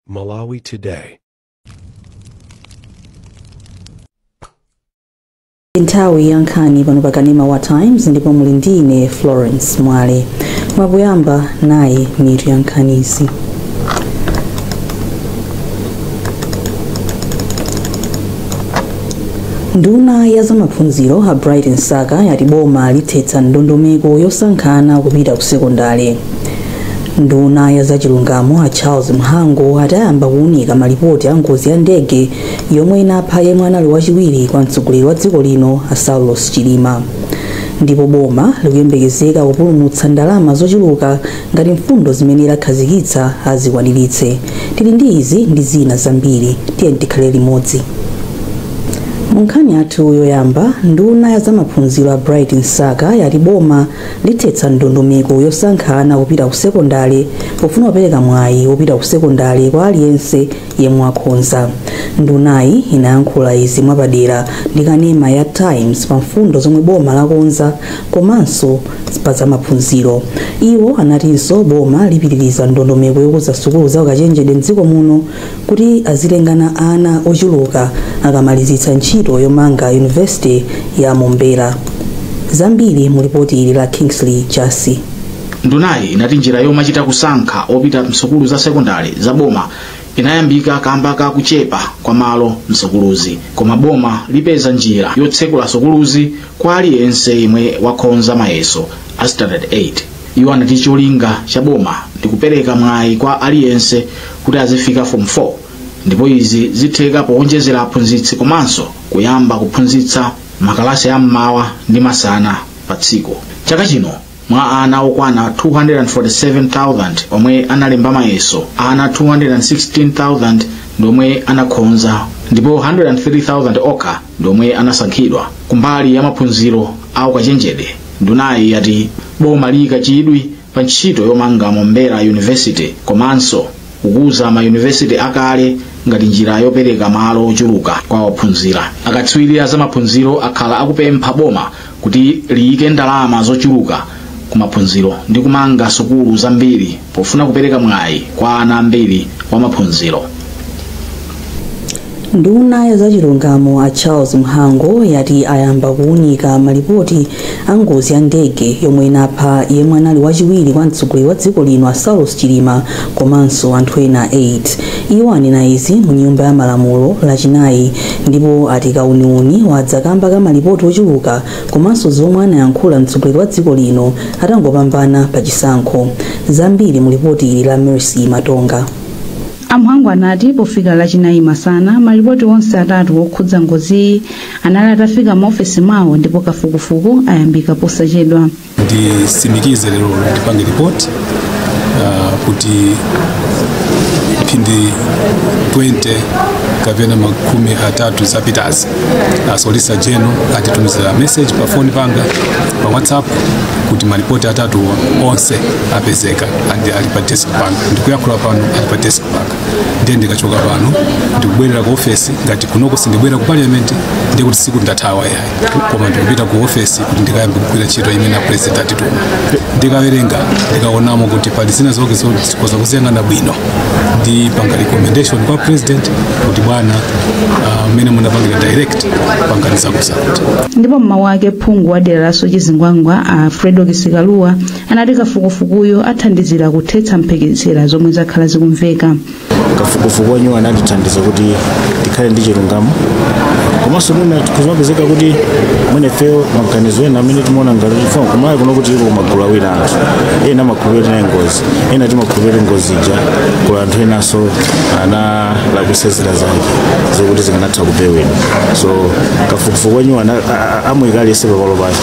Malawi Today. Nthawi ya nkhani pano pa kanema wa Times, ndipo muli ndine Florence Mwale. Mwakuyamba nayi mitu ya nkhanizi. Nduna ya zamaphunziro a Bright Msaka yati boma lithetsa ndondomeko yosankhana kupita ku sekondale. Nduna ya zachilungamo a Charles Mhango atayamba kuunika malipoti a ngozi ya ndege yomwe inapha yemwe anali wachiwiri kwa mtsogoleri wa dziko lino a Saulos Chilima. Ndipo boma likuyembekezeka kupulumutsa ndalama zochuluka ngati mfundo zimene lakhazikitsa azikwaniritse. Tili ndi izi ndi zina zambiri, tiye tikhale limodzi. Munkhani yathu yoyamba, nduna ya zamaphunziro a Bright Msaka yati boma lithetsa ndondomeko yosankhana kupita ku sekondale pofuna kupereka mwayi wopita ku sekondale kwa aliyense yemwe akhonza. Ndunayi inayankhula izi mwapadera ndi kanema ya Times pa mfundo zomwe boma lakonza komanso pa zamaphunziro. Iwo anatinso boma lipitiriza ndondomeko yokuza sukulu za ukachenjede mdziko muno kuti azilengana ana ochuluka akamalizitsa ntchito yomanga University ya Mombera. Zambiri mu ripoti ili la Kingsley Chasi. Ndunayi inati njira yomachita kusankha opita msukulu za sekondari za boma inayambika kamba ka kuchepa kwa malo msukuluzi, koma boma lipeza njira yotsekula sukuluzi kwa aliyense yemwe wakhonza mayeso a standard 8. Iwo anati cholinga cha boma ndi kupereka mwayi kwa aliyense kuti azifika form 4, ndipo izi zitheka powonjezera aphunzitsi komanso kuyamba kuphunzitsa makalasi a mmawa ndi masana pa tsiku. Chaka chino mwa ana okwana 247,000 omwe analemba mayeso, ana 216,000 ndiomwe anakhonza ndipo 103,000 okha ndiomwe anasankhidwa. Kumbali ya maphunziro a ukachenjede, ndunayi yati boma liyika chidwi pa ntchito yomanga Mombera University komanso kukuza ma university akale ngati njira yopereka malo ochuluka kwa ophunzira. Akatswiri a zamaphunziro akhala akupempha boma kuti liyike ndalama zochuluka ku maphunziro ndi kumanga sukulu zambiri pofuna kupereka mwayi kwa ana ambiri wa maphunziro. Nduna ya zachilungamo a Charles Mhango yati ayamba kuunika malipoti a ngozi ya ndege yomwe inapha yemwe anali wachiwiri kwa mtsogoleri wa dziko lino a Saulos Chilima komanso anthu ena 8. Iwo anena izi mu nyumba ya malamulo lachinayi, ndipo ati kauniuni wadzakamba ka malipoti ochuluka komanso zomwe anayankhula mtsogoleri wa dziko lino atangopambana pa chisankho. Zambiri mu ripoti ili la Mercy Matonga. Amhango anati pofika lachinayi masana malipoti onse atatu okhudza ngozi anali atafika maofesi mwawo ndipo kafukufuku ayambika posachedwa. Ndisimikize lero ndipange ripoti kuti mphindi 20 kapena 30 zapitazi Solicitor General atitumizira message pa phone panga pa WhatsApp kuti malipoti atatu onse apezeka and ali pa desk panga. Ndikuyankhula pano ali pa desk panga. Ndiye ndikachoka pano ndikubwerera ku office, ngati kunoko sindibwera ku parliament ndiye kuti siku ndathawa yayi, koma ndikupita ku office kuti ndikayambe kugwira ntchito imene president atituma. Ndikawerenga ndikaonamo kuti pali zina zonke zokhoza kuziyang'ana bwino, ndipanga recommendation kwa president kuti bwana mmene munapangira direct panganiza kusakuti. Ndipo mmawu ake phungu wa dera la Sochizingwangwa a Fredo Kisikaluwa anati kafukufukuyo athandizira kuthetsa mphekesera zomwe zakhala zikumveka. Kafukufuku wanyu anatithandiza kuti tikhale ndi chilungamo, komanso mwina kuzimapezeka kuti mwene feyo maganizo ena amene timaona ngati tifuna kumalawi kuno kuti iko magulu awiri anthu ena amakhulupirira naye ngozi, ena timakhulupirira ngozi ija kula anthu enanso analakwitsa zina zake zokuti zikanatha kupewedwa. So kafukufuku wanyu amuyika aliyense pamalo pake.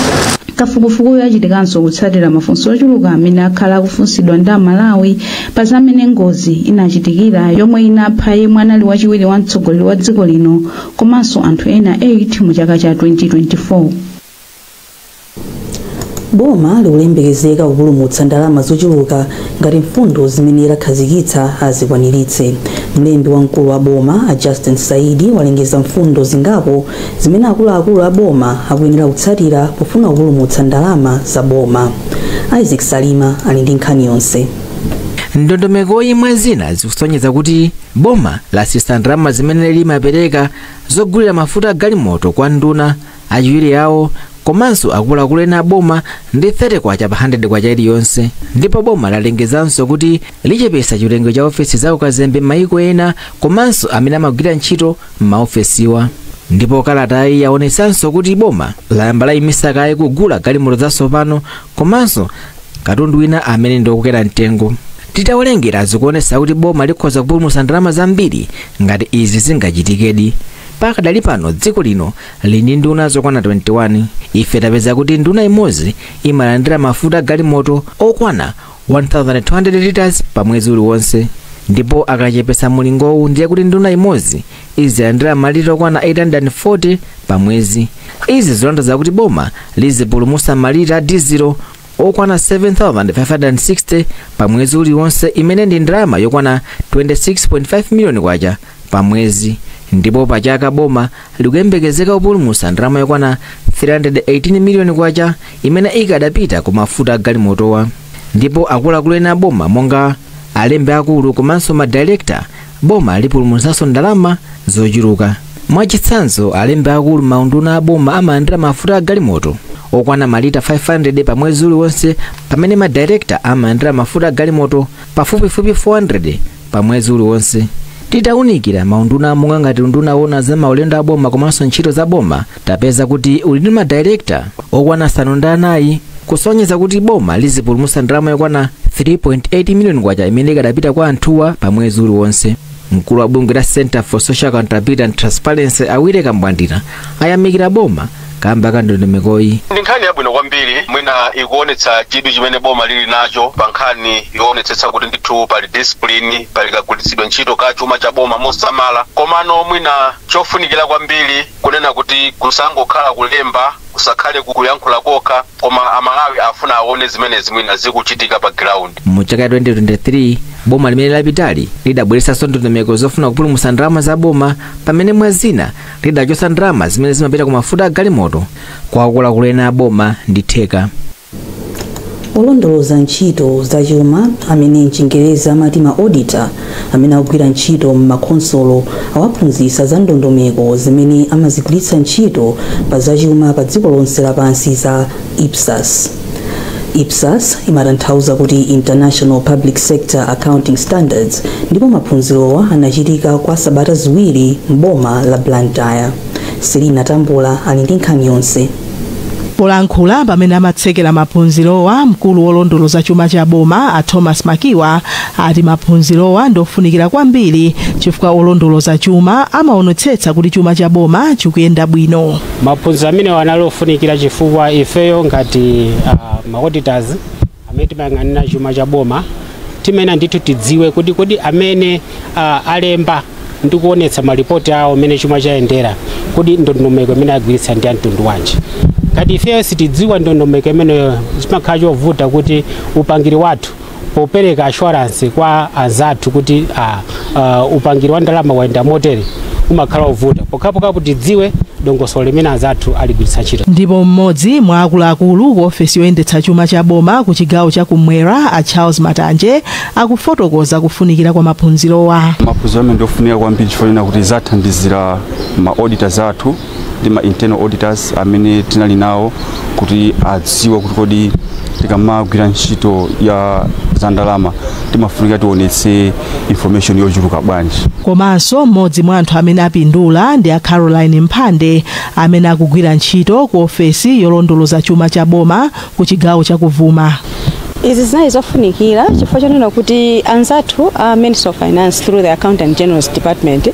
Kafukufukuyo achitikanso kutsatira mafunso ochuluka amene akhala akufunsidwa ndi Amalawi pa zamene ngozi inachitikira yomwe inapha yemwe anali wachiwiri wa mtsogoleri wa dziko lino komanso anthu ena 8 mu chaka cha 2024. Boma likuyembekezeka kupulumutsa ndalama zochuluka ngati mfundo zimene lakhazikitsa azikwaniritse. Mlembi wamkulu wa boma a Justin Saidi walengeza mfundo zingapo zimene akuluakulu a boma akuyenera kutsatira pofuna kupulumutsa ndalama za boma. Isaac Salima ali ndi nkhani yonse. Ndondomekoyi mwa zina zikusonyeza kuti boma lasisa ndalama zimene limapereka zogulira mafuta a galimoto kwa nduna, achiwiri awo komanso akuluakulu ena a boma ndi 30 kwacha pa 100 kwacha iliyonse. Ndipo boma lalengezanso kuti lichepesa chiwerengero cha ofesi za ukazembe m'mayiko ena komanso amene amagwira ntchito m'maofesiwa. Ndipo kalatayi yaonetsanso kuti boma layamba layimisa kaye kugula galimoto zatsopano komanso katundu wina amene ndi wokwera mtengo. Titawerengera zikuonetsa kuti boma likhoza kupulumutsa ndalama zambiri ngati izi zingachitikedi. Pakadali pano dziko lino lili ndi nduna zokwana 21. Ife tapeza kuti nduna imodzi imalandira mafuta galimoto okwana 1200 liters pa mwezi uliwonse, ndipo akachepesa mulingowu ndiye kuti nduna imodzi izilandira malita okwana 840 pa mwezi. Izi zikutanthauza kuti boma lizipulumutsa malita a dizilo okwana 7560 pa mwezi uliwonse, imene ndi ndalama yokwana 26.5 miliyoni kwacha pa mwezi. Ndipo pachaka boma likuyembekezeka kupulumutsa ndalama yokwana 318 miliyoni kwacha imene ikadapita ku mafuta a galimotowa. Ndipo akuluakulu ena a boma monga alembi akulu komanso madirekta, boma lipulumutsanso ndalama zochuluka. Mwachitsanzo, alembi akulu maunduna a boma amalandira mafuta a galimoto okwana malita 500 pa mwezi uliwonse, pamene madirekta amalandira mafuta a galimoto pafupifupi 400 pa mwezi uliwonse. Titawunikira maunduna monga ngati unduna wona za maulendo a boma komanso ntchito za boma, tapeza kuti uli ndi madirekta okwana 9, kusonyeza kuti boma lizipulumutsa ndalama yokwana 3.8 miliyoni kwacha imene ikadapita kwa anthuwa pa mwezi uliwonse. Mkulu wa bungwe la Center for Social Accountability and Transparency, Awire Kambwandira, ayamikira boma kamba ka ndondomekoyi. Ndi nkhani yabwino kwambiri, mwina ikuonetsa chidwi chimene boma lili nacho pa nkhani yoonetsetsa kuti ndithu pali discipline, pali kagwiritsidwe ntchito ka chuma cha boma mosamala. Komano mwina chofunikira kwambiri kunena kuti kusangokhala kulemba, kusakhale kuyankhula kokha, koma Amalawi afuna aone zimenezi mwina zikuchitika pa ground. Mu chaka 2023 boma limene lapitali lidabweretsanso ndondomeko zofuna kupulumutsa ndalama za boma, pamene mwa zina lidachotsa ndalama zimene zimapita ku mafuta a galimoto kwa akuluakulu ena a boma ndi theka. Olondoloza ntchito zachuma, amene mchingerezi amati ma auditor, amene akugwira ntchito m'makhonsolo awaphunzitsa za ndondomeko zimene amazigwiritsa ntchito pa zachuma pa dziko lonse lapansi za IPSAS. IPSAS imatanthauza kuti International Public Sector Accounting Standards, ndipo maphunzirowa anachitika kwa sabata 2 m'boma la Blantyre. Selina Tambula ali ndi nkhani yonse. Polankhula pamene amatsekera maphunzirowa, mkulu wolondoloza chuma cha boma a Thomas Makiwa ati maphunzirowa ndofunikira kwambiri chifukwa olondoloza chuma amaonetsetsa kuti chuma cha boma chikuyenda bwino. Maphunziro amene anali ofunikira chifukwa ifeyo ngati ma auditors amene timayang'anira chuma cha boma timene ndithu tidziwe kuti kodi amene alemba ndi kuonetsa malipoti awo amene chuma chayendera, kodi ndondomeko imene agwiritsa ndi amtundu wanji. Ngati ifeyo sitidziwa ndondomeko imeneyo, chimakhala chovuta kuti upangiri wathu popereka assurance kwa anzathu kuti upangiri wa ndalama wayenda motere umakhala uvuta pokhapokhapo tidziwe dongosolo limene anzathu aligwiritsa ntchito. Ndipo mmodzi mwa akuluakulu ku ofesi yoyendetsa chuma cha boma ku chigawo cha kumwera, a Charles Matanje, akufotokoza kufunikira kwa maphunzirowa. Maphunziro amene ndiofunika kwambiri chifukwa kuti zathandizira ma auditors athu ndi ma internal auditors amene tinali nawo kuti adziwe kuti kodi tikamagwira ntchito ya za ndalama timafunika tionetse information yochuluka bwanji. Komanso mmodzi mwa anthu amene apindula ndi a Caroline Mphande amene akugwira ntchito ku ofesi yolondoloza chuma cha boma ku chigawo chakuvuma. Izi zinali zofunikira chifukwa chonena kuti anzathu a Ministry of Finance through the Accountant General's Department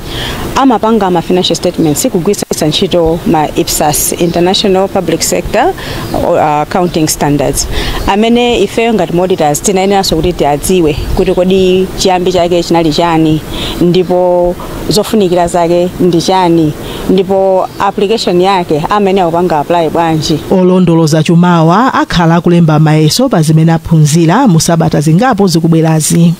amapanga ma financial statements kugwiritsa ntchito ma IPSAS, International Public Sector Accounting Standards, amene ifeyo ngati auditors tinayeneranso kuti tiadziwe kuti kodi chiyambi chake chinali chani, ndipo zofunikira zake ndi chani, ndipo application yake amene akupanga apply bwanji. Olondoloza chumawa akhala akulemba mayeso pa zimene aphunzira mu sabata zingapo zikubwerazi.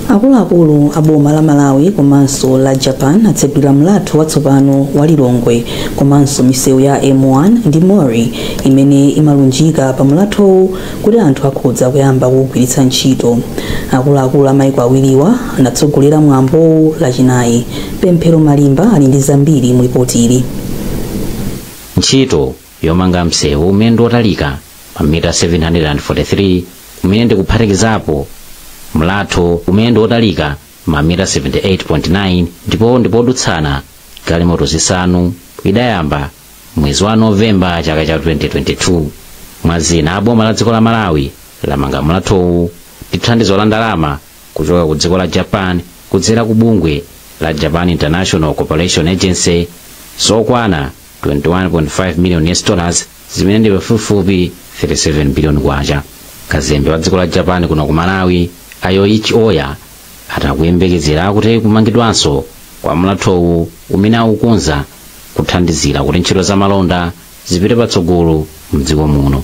Akuluakulu a boma la Malawi komanso la Japan atsegulira mlatho watsopano wa Lilongwe komanso misewu ya M1 ndi Mori imene imalunjika pa mlathowu kuti anthu akhoza kuyamba kuwugwiritsa ntchito. Akuluakulu a maiko awiriwa anatsogolera mwambowu Lachinayi. Pemphero Malimba ali ndi zambiri mu ripoti ili. Ntchito yomanga msewu umene ndi wotalika mamita 743, umene ndi kuphatikizapo mlatho umene ndi wotalika mamita 78.9 ndipo ndipodutsana galimoto 5, idayamba mwezi wa Novemba chaka cha 2022. Mwazina, aboma la dziko la Malawi lamanga mlathowu ndi thandizo la ndalama kuchoka ku dziko la Japan kudzera ku bungwe la Japan International Cooperation Agency zokwana 21.5 million US dollars, zimene ndi pafupifupi 37 billion kwacha. Kazembe wa dziko la Japan kuno ku Malawi, a Yoichi Oya, atakuyembekezera kuti kumangidwanso kwa mlathowu umene akukonza kuthandizira kuti ntchito za malonda zipite patsogolo mdziko muno.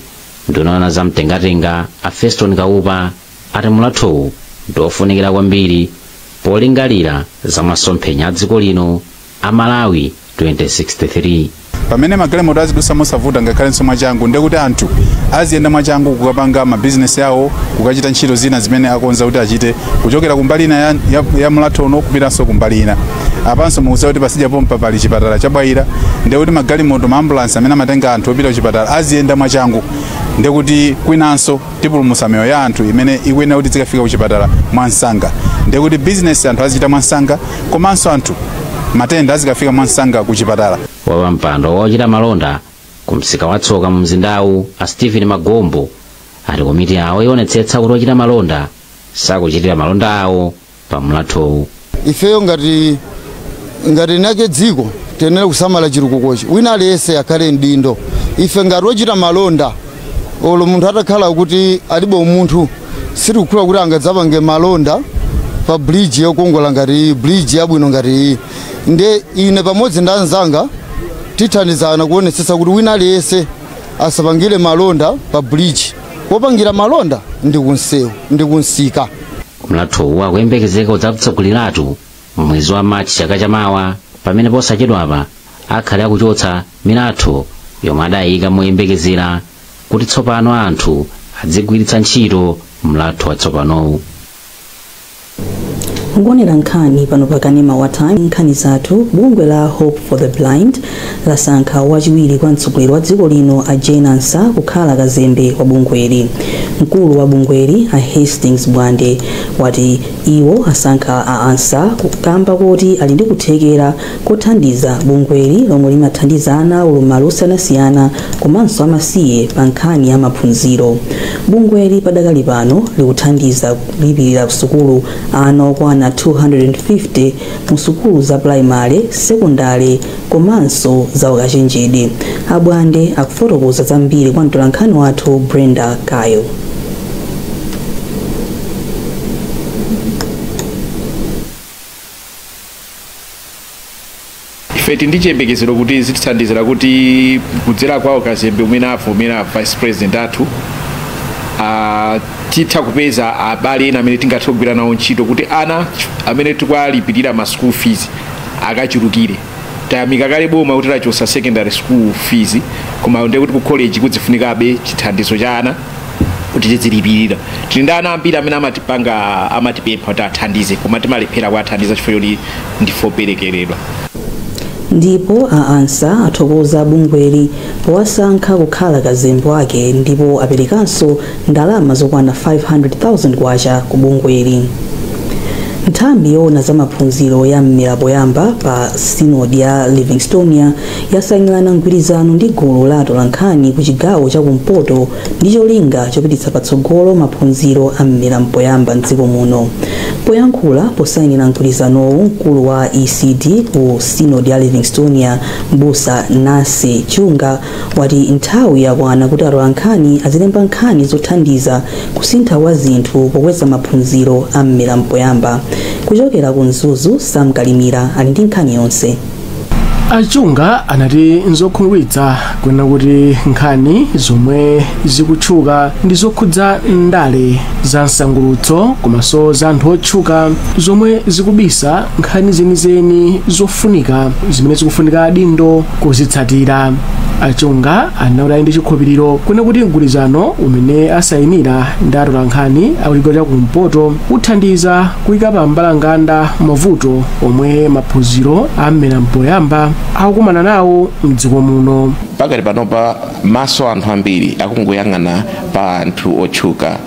Nduna za mtengatenga a Feston Kaupa ati mlathowu ndiofunikira kwambiri polingalira za masomphenya a dziko lino a Malawi 2063. Pamene magalimoto azidusa mosavuta ngakhalenso mwachangu, ndekuti anthu aziyenda mwachangu kukapanga mabizinesi awo, kukachita ntchito zina zimene akonza kuti achite, kuchokera kumbali ina ya mlatho uno kupitanso kumbali ina. Apanso mukudziwa kuti pasidya pompa pali chipatala cha Bwaila, ndekuti magalimoto, maambulansi amene amatenga anthu opita kuchipatala aziyenda mwachangu, ndekuti kwinanso tipulumutsa miyoyo ya anthu imene ikuyenera kuti zikafika kuchipatala mwansanga, ndekuti bizinesi anthu azichita mwansanga, komanso anthu matenda azikafika mwansanga kuchipatala. Wapampando wochita malonda ku msika watsoka mu mzindawu a Stephen Magombo ati komiti yawo ionetsetsa kuti ochita malonda sakuchitira malonda awo pa mlathowu. Ifeyo ngati nake dziko tiyenera kusamala chitukukochi, wina aliyense akhale mdindo. Ife ngati ochita malonda, olo munthu atakhala kuti alibe umunthu, sitikukhula kuti angadzapange malonda pa bridge yokongola ngati bridge yabwino ngati iyi. Nde ine pamodzi ndi anzanga tithandizana kuonetsetsa kuti wina aliyense asapangire malonda pa bridge. Wopangira malonda ndi kunsewu, ndi kunsika. Mlathowu akuyembekezeka udzatseguliratu mwezi wa Machi chaka chamawa, pamene posachedwapa akhale akuchotsa milatho yomwe adayika moyembekezera kuti tsopano anthu adzigwiritsa ntchito mlatho watsopanowu. Mukuonera nkhani pano pa kanema wa Time. Nkhani zathu, bungwe la Hope for the Blind lasankha wachiwiri kwa mtsogoleri wa dziko lino a Jane Ansah kukhala kazembe wa bungweli. Mkulu wa bungweli a Hastings Bwande wati iwo asankha a Ansah kukamba kuti ali ndi kuthekera kothandiza bungweli lomwe limathandiza ana aulumali osiyanasiyana komanso amasiye pa nkhani ya maphunziro. Bungweli padakali pano likuthandiza kulipirira sukulu ana okwana 250 mu sukulu za primary, sekondari komanso za ukachenjede. Abwande akufotokoza zambiri kwa mtolankhani wathu Brenda Kayo. Ife tili ndi chiyembekezero kuti zitithandizira kuti kudzera kwawo kazembe umene avomera vice president athu, titha kupeza abale ena amene tingathe kugwira nawo ntchito kuti ana amene tikuwalipirira ma school fees akachulukire. Tayamika kale boma kuti lachosa secondary school fees, koma ndiye kuti ku college kudzifunikabe chithandizo cha ana kuti tizilipirira. Tili ndi ana ambiri amene amatipempha kuti athandize, koma timalephera kuwathandiza chifukwa choti ndife operekeredwa. Ndipo a Ansah athokoza bungweli powasankha kukhala kazembe wake, ndipo aperekanso ndalama zokwana 500,000 kwacha ku bungweli. Nthambi yoona za maphunziro ya mmera poyamba pa Sinodi ya Livingstonia yasayinirana mgwirizano ndi gulu la atolankhani ku chigawo chakumpoto ndi cholinga chopititsa patsogolo maphunziro a mmera mpoyamba mdziko muno. Poyankhula posayinira mgwirizanowu, mkulu wa ECD ku Sinodi ya Livingstonia, Mbusa Nase Chunga, wati nthawi yakwana kuti atolankhani azilemba nkhani zothandiza kusintha kwa zinthu pokweza maphunziro a mmera mpoyamba. Kuchokera ku Mzuzu, Sam Kalimira ali ndi nkhani yonse. Achunga anati nzokhumudwitsa kunena kuti nkhani zomwe zikutchuka ndi zokhudza ndale za msangulutso komanso za anthu otchuka zomwe zikubisa nkhani zenizeni zofunika zimene zikufunika adindo kuzitsatira. Achunga anati ali ndi chikhulupiriro kunena kuti mgwirizano umene asayinira ndi atolankhani akuchigawo cha kumpoto uthandiza kuyika pa mbalanganda mavuto omwe maphunziro a mmera mpoyamba akukumana nawo mdziko muno. Pakati panopa maso anthu ambiri akungoyang'ana pa anthu otchuka,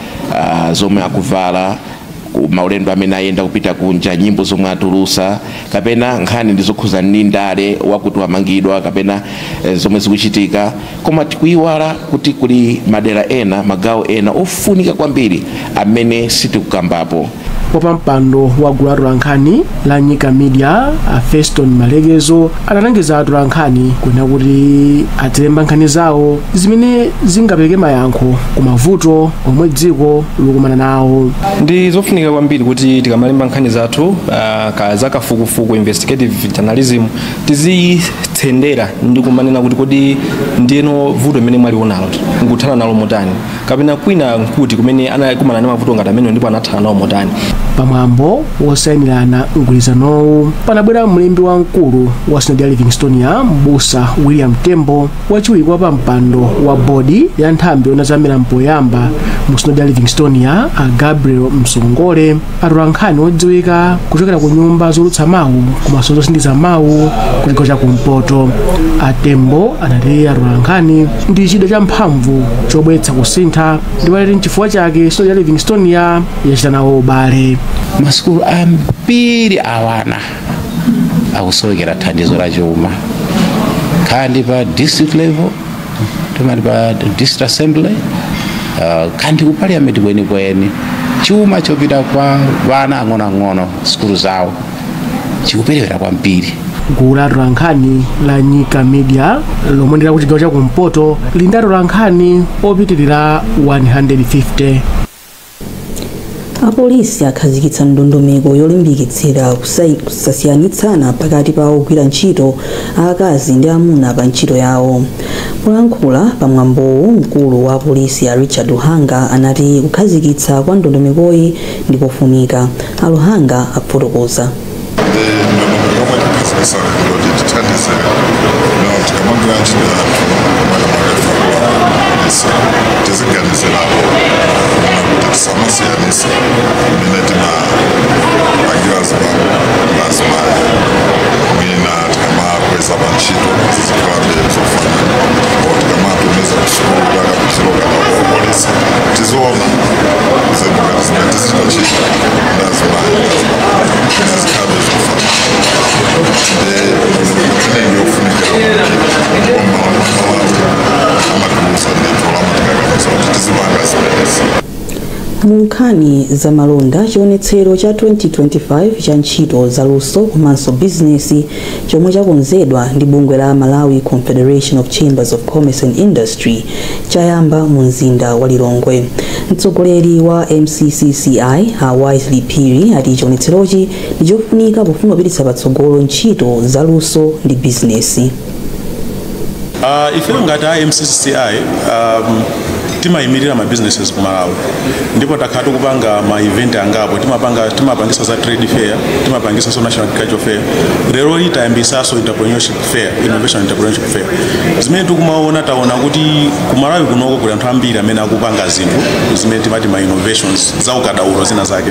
zomwe akuvala, maulendo amene ayenda kupita kunja, nyimbo zomwe atulusa, kapena nkhani ndi zokhuza ndi ndale wakuti wamangidwa kapena zomwe zikuchitika, koma tikuyiwala kuti kuli madera ena, magawo ena ofunika kwambiri amene sitikukambapo. Wapampando wa gulu la atolankhani la Nyika Media a Feston Malekezo analangiza atolankhani kunena kuti azilemba nkhani zawo zimene zingapereke mayankho ku mavuto omwe dziko likumana nawo. Ndi zofunika kwambiri kuti tikamalemba nkhani zathu ka zakafukufuku, investigative journalism, tizitsendera ndi kumanena kuti kodi ndiyeno vuto imene mwalionalo nkuthana nalo motani, kapena kwina nkuti kumene anakumana ndi mavuto ngati amene ndipo anathana nawo motani. Pamwambo wosayinirana mgwirizanowu panabwera mlembi wamkulu wa Sinodi ya Livingstonia Mbusa William Tembo, wachiwiri kwa pampando wa bodi ya nthambi yona zamera mpoyamba mu Sinodi ya Livingstonia a Gabriel Msongole, atolankhani odziwika kuchokera ku nyumba zolutsa mawu komanso zosindikiza mawu ku chigawo cha kumpoto. A Tembo anati atolankhani ndi chida cha mphamvu chobweretsa kusintha ndipo anati nchifukwa chake Sinodi ya Livingstonia yachita nawo ubale. Masukulu ambiri awana akusowekera thandizo la chuma, kandi pa district level, timati pa district assembly, kandi ku parliament kwenikweni, chuma chopita kwa vana ang'onoang'ono sukulu zawo chikuperewera kwambiri. Gulu la atolankhani la Nyika Media lomwe ndi la kuchigawo cha kumpoto lili ndi atolankhani opitirira 150. Apolisi akhazikitsa ndondomeko yolimbikitsira kusasiyanitsana pakati pa ogwira ntchito aakazi ndi amuna pa ntchito yawo. Polankhula pamwambowu, mkulu wa polisi a Richard Luhanga anati kukhazikitsa kwa ndondomekoyi ndi kofunika. A Luhanga akufotokoza. Ndondomeko yomwe tikhazikitsa lero tithandize tikamagwira ntchito yathu, makamaka polisi, tiziganizirapo kuti tisamasiyanise mmene timapangira azibambo ndi azimayi. Mwina tikamakweza pa ntchito zizikhalabe zofanana, o tikamatumiza kusukulu kuti akaphunzire kana polisi, tiziona zinthu ngati zimene tizichita ntchito ndi azimayi ndi azibambo zizikhalabe zofanana. Ndi imene yofunikira kwambiri, amatiuza ndithu amatikakamiza kuti tizipanga zimenezi. Mu nkhani za malonda, chionetsero cha 2025 cha ntchito zaluso komanso bizinesi chomwe chakonzedwa ndi bungwe la Malawi Confederation of Chambers of Commerce and Industry chayamba mu mzinda wa Lilongwe. Mtsogoleri wa MCCCI a Wisely Phiri ati chionetserochi ndi chofunika pofuna kupititsa patsogolo ntchito zaluso ndi bizinesi. Ife ngati a MCCCI timayimirira ma businesses ku Malawi, ndipo takhala tikupanga ma event angapo. Timapanga, timapangisa za trade fair, timapangisanso national agriculture fair. Lero tayambisanso entrepreneurship fair, innovation entrepreneurship fair. Zimene tikumaona, taona kuti ku Malawi kunoko kuli anthu ambiri amene akupanga zinthu zimene timati ma innovations za ukadaulo zina zake,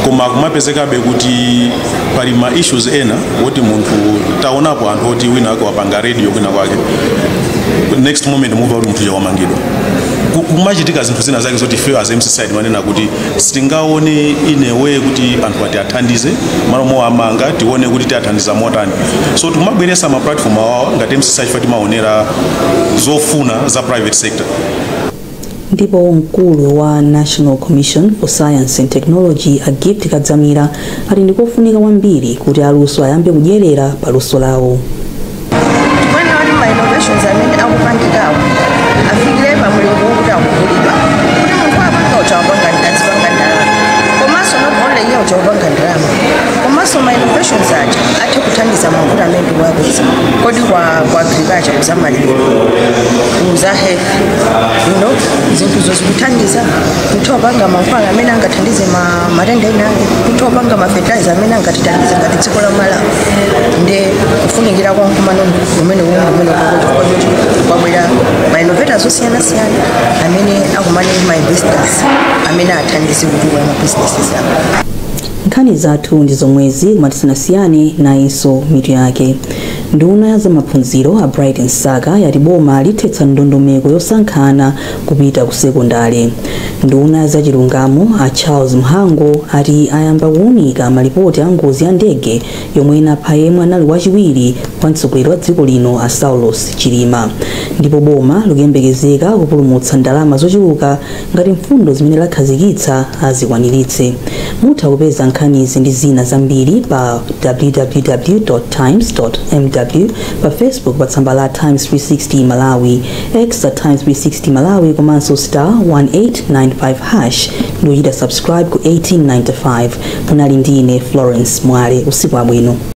koma kumapezekabe kuti pali ma issues ena woti munthu, taonapo anthu oti wina wake wapanga radio kwina kwake, next moment mumva kuti munthu wamangidwa. Kumachitika zinthu zina zake zoti ife as MCCCI timanena kuti sitingaone in a way kuti anthu ati athandize malo mowamanga, tione kuti tiathandiza motani. So tikumabweresa ma platform awawa ngati MCCCI chifukwa timaonera zofuna za private sector. Ndipo mkulu wa National Commission for Science and Technology a Gift Kadzamira ati ndikofunika kwambiri kuti aluso ayambe kudyerera pa luso lawo. Tikuyenera kuti ma innovations amene akupangikawo afikire pa mlingo wokuti akugulidwa, kuti munthu apanga uja wapanga azipanga ndalama, komanso not only iye uja wapanga ndalama, komanso ma innovations aja athe kuthandiza. Kuthandiza mavuto amene tikuwapeza kodi kwa agriculture, kuzamalipiro, kuza health, zinthuzo zikuthandiza kutha kupanga mankhwala amene angathandize matenda ena ake, kutha kupanga ma fertilizer amene angatithandize ngati dziko la Malawi. Nde kufunikira kwa mkumano umene umene chifukwa choti kwabwera ma innovators osiyanasiyana amene akumane ndi ma investors amene athandize kutukula ma businesses awo. Nkhani zathu ndi zomwezi, koma tisanasiyane nayinso mitu yake. Nduna ya zamaphunziro a Bright Msaka yati boma lithetsa ndondomeko yosankhana kupita ku sekondale. Nduna ya zachilungamo a Charles Mhango ati ayamba kuwunika malipoti a ngozi ya ndege yomwe inapha yemwe anali wachiwiri kwa mtsogoleri wa dziko lino a Saulos Chilima. Ndipo boma likuyembekezeka kupulumutsa ndalama zochuluka ngati mfundo zimene lakhazikitsa azikwaniritse. Mutha kupeza nkhanizi ndi zina zambiri pa www.times.mw, pa Facebook pa tsamba la Times 360 Malawi, X at Times 360 Malawi, komanso *1895# ndi kuchita subscribe ku 1895. Munali ndine Florence Mwale. Usiku wabwino.